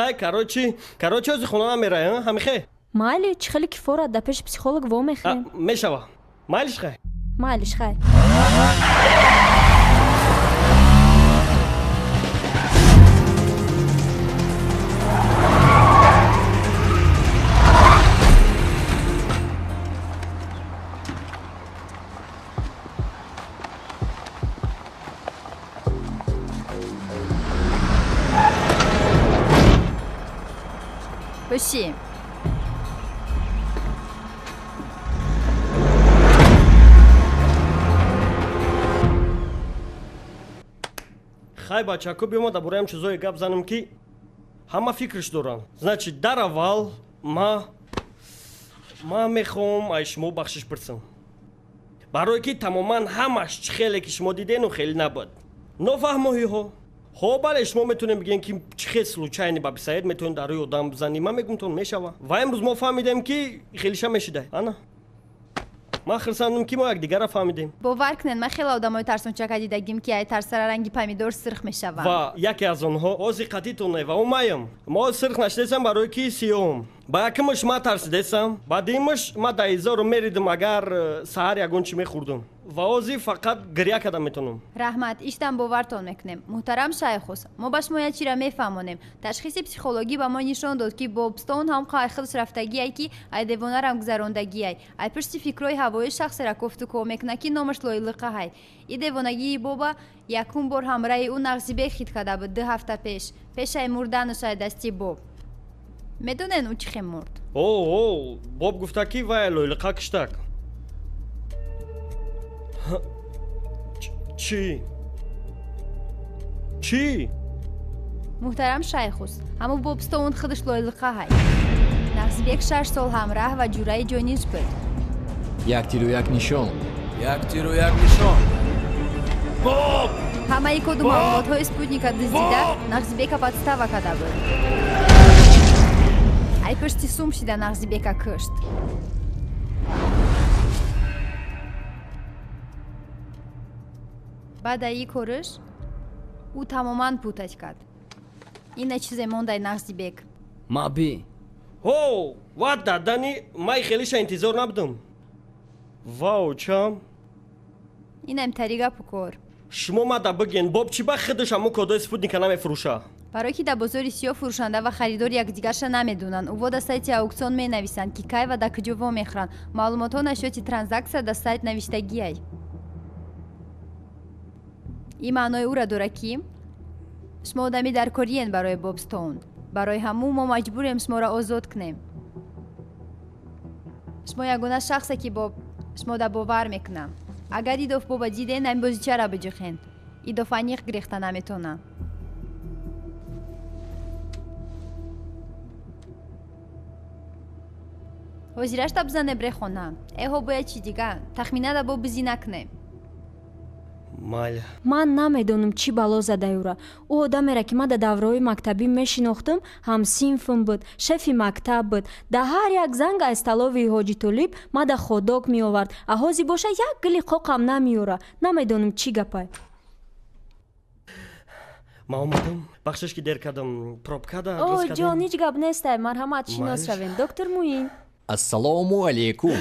Хай, короче, ози хона намерай, ҳамихе? Майли, чӣ хеле кифорат, дар пеши психолог вомехӯрем. Мешава. Майлиш хай. Майлиш хай. Боши. Хай, бачако, биёма дар бораи ҳам чизое гап занам, ки ҳама фикрш доранд. Значит, дар аввал ма мехоҳам ай шумо бахшиш пурсам, барое ки тамоман ҳамаш чӣ хеле ки шумо дидену хеле набуд. Нофаҳмоҳиҳо. Хо, бале, шумо метавонем бигӯем, ки чӣ хел случайно ба писаед метавонед дар рӯи одам бизанӣ. Ман мегумтон мешава. Ва имрӯз мо фаҳмидем, ки хелиша мешидай. Ана, ман хурсандам, ки мо якдигарро фаҳмидем. Бовар кунед, ман хеле одамои тарсончака дидагим, ки ай тарсара ранги помидор сирх мешаванд. Ва яке аз онҳо ози қатитоне ва ӯ маям. Мо сирх нашидесам, барое ки сиёҳум. Ба якумаш ман тарсидесам, ба дуюмаш ман дар изору меридам, агар саҳар ягон чӣ мехӯрдам. Ва ози фақат гиря карда метавонам. Раҳмат, иштам бовартон мекунем. Муҳтарам Шайхус, мо ба шумо як чира мефаҳмонем. Ташхиси психологӣ ба мо нишон дод, ки Бобстоун ҳам қайхилш рафтагиай, ки ай девонарам гузарондагиай. Ай пушти фикрҳои ҳавои шахсера кофтуков мекунад, ки номаш Лоилиқаҳай. И девонагии Боба якум бор ҳамраҳи ӯ Нағзибек хит карда буд 2 ҳафта пеш, пешаи мурданаш ай дасти Боб. Медонен, ӯ чӣ хел мурд? О, Боб гуфта, ки вай Лоилиқа киштак. Чӣ? Чӣ? Муҳтарам Шайхус, ҳамо Бобстоун худаш Лоилиқаҳай. Нағзибек 6 сол ҳамраҳ ва ҷураи ҷониш буд. Як тиру як нишон. Як тиру як нишон. Боб! Ҳамаи коду маълумотҳои спутника дуздида, Нағзибека подстава карда буд. Ай пушти сум шида Нағзибека кушт. Баъд аи кориш ӯ тамоман путать кард. Ина чизе мондай Нағзибек. Маби. Ҳо, ва дадани май хелиша интизор набудам. Ва очам. Инам тари гапу кор. Шумо мада бигӯен, Боб чӣ ба худаш ҳамун кодои спутника намефурӯша? Барое ки дар бозори сиёҳ фурӯшанда ва харидор якдигарша намедонанд. Ӯво дар сайти ауксион менависанд, ки кай ва дар куҷо вомехӯранд. Маълумотҳо нашоти транзаксия дар сайт навиштагиай. Ин маънои ӯра дорад, ки шумо одами даркориен барои Бобстоун. Барои ҳамун мо маҷбурем шуморо озод кунем. Шумо ягона шахсе, ки боб шумо да бовар мекунам. Агар идоф боба диден, ами бозичара биҷухен. Идоф аниқ гирехта наметонам. Ҳозирашта бизане брехона. Эҳо, бояд чи дига? Тахмина да бо бизӣ накунем. Майли. Ман намедонам, чӣ бало задай ӯра. Ӯ одамере, ки ман дар давраҳои мактабӣ мешинохтам, ҳамсинфм буд, шефи мактаб буд. Дар ҳар як занг аз столовии Ҳоҷи Толиб ма дар ходок меовард, а ҳозир боша як гили қоқам намеёра. Намедонам, чӣ гапай. Ман омадам. Бахшиш, ки дер кардам. Пробка да. О, ҷон, ҳеҷ гап нестай. Марҳамат, шинос шавем. Доктор Муин. Ассалому алейкум.